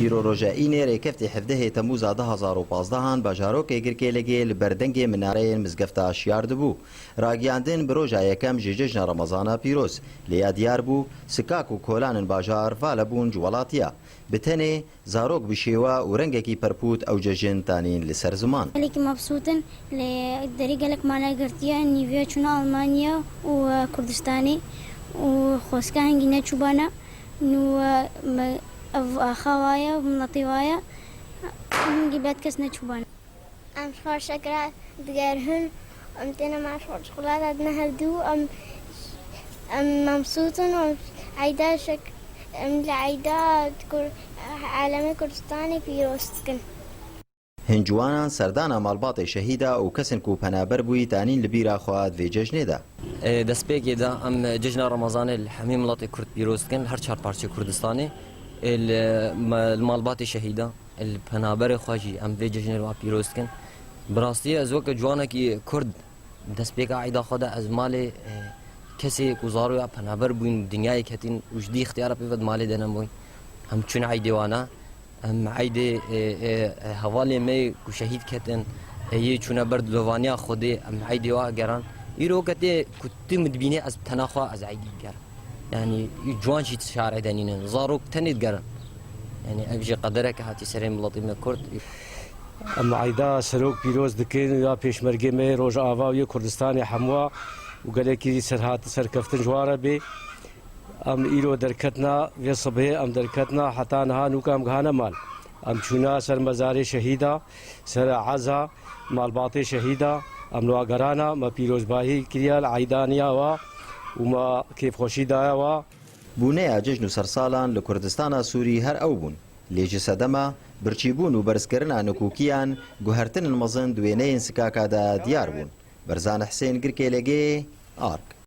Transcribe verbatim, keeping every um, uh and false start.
Îro roja Înê rêkeftê hevdehê Temûza du hazar û pazdehan bajarokê Girkêlegê li ber dengê minareyên mizgefta şiyar dibû. Ragiyandin bi roja yekem ji cejna Remezana pîroz. Lê ya diyar bû, sikak û kolanên bajar vala bûn ji welatiya. Bi tenê zarok bi şêwe û rengekî perpût ew cejin tanîn li ser ziman. Gelekî mebsût in, lê derî gelek mala girtiye, nîviya çûne Almanya û, e, Kurdistanê û xwezka hingî neçûbana. Nû, e, me, ev axa waye, miletê waye, hingî bet kes neçûbana. Em ji xwe şekra digerin, em têne me ji xwe çikolata dine hevdû, em, em mebsût in, em eyda şek-, em li eyda Kur-, alemê Kurdistanê pîroz dikin. Hin ciwanan serdana malbatê şehîda û kesên ku penaber bûyî tanîn li bîra xwe di vê cejnê de. Ê, destpêkê de em cejna Remezanê li hemî miletê Kurd pîroz dikin, her çar parçeyê Kurdistanê. Ê, li me-, li malbatê şehîda, ê, li penaberê xwe jî em vê cejnê li wan pîroz dikin. Bi rastî ez weke ciwanekî Kurd destpêka eyda xwe de ez malê, e, kesê ku zaroya penaber bûyîn, dinyayê ketîn û ji dî ixtiyara pê ve di malê de nebûyîn. Em çûn eydê wan e. Em eydê, e, e, e, hevalê me ku şehîd ketin, e, yê çûne ber dilovaniya Xwedê, em eydê wa geran. Îro ke tê ku tu min dibînê ez tena xwe ez eydî digerim. Yanî ciwan jî şarê de nînin. Zarok tenê digerin. Yanî ev jî qedereke hatî serê miletê me Kurd. Em eyda serok pîroz dikin ya pêşmergê me Rojava û yê Kurdistanê hemwa û gelekî serhat-, serkeftin ji wan re bê. Em îro derketina, vê sibhê em derketina heta niha nûka em gihane mal. Em çûna ser mezarê şehîda, ser eza malbatê şehîda, em li wa gerana, me pîrozbahî kiriya li eydaniya wa û me kêfxweşî daya wa. Bûneya cejn û sersalan li Kurdistana Sûrî her ew bûn. Lê ji sedema birçîbûn û berzkirina nikokiyan, guhertinên mezin di wêneyên sikaka de diyar bûn. Berzan Husên, Girkêlegê, Ark.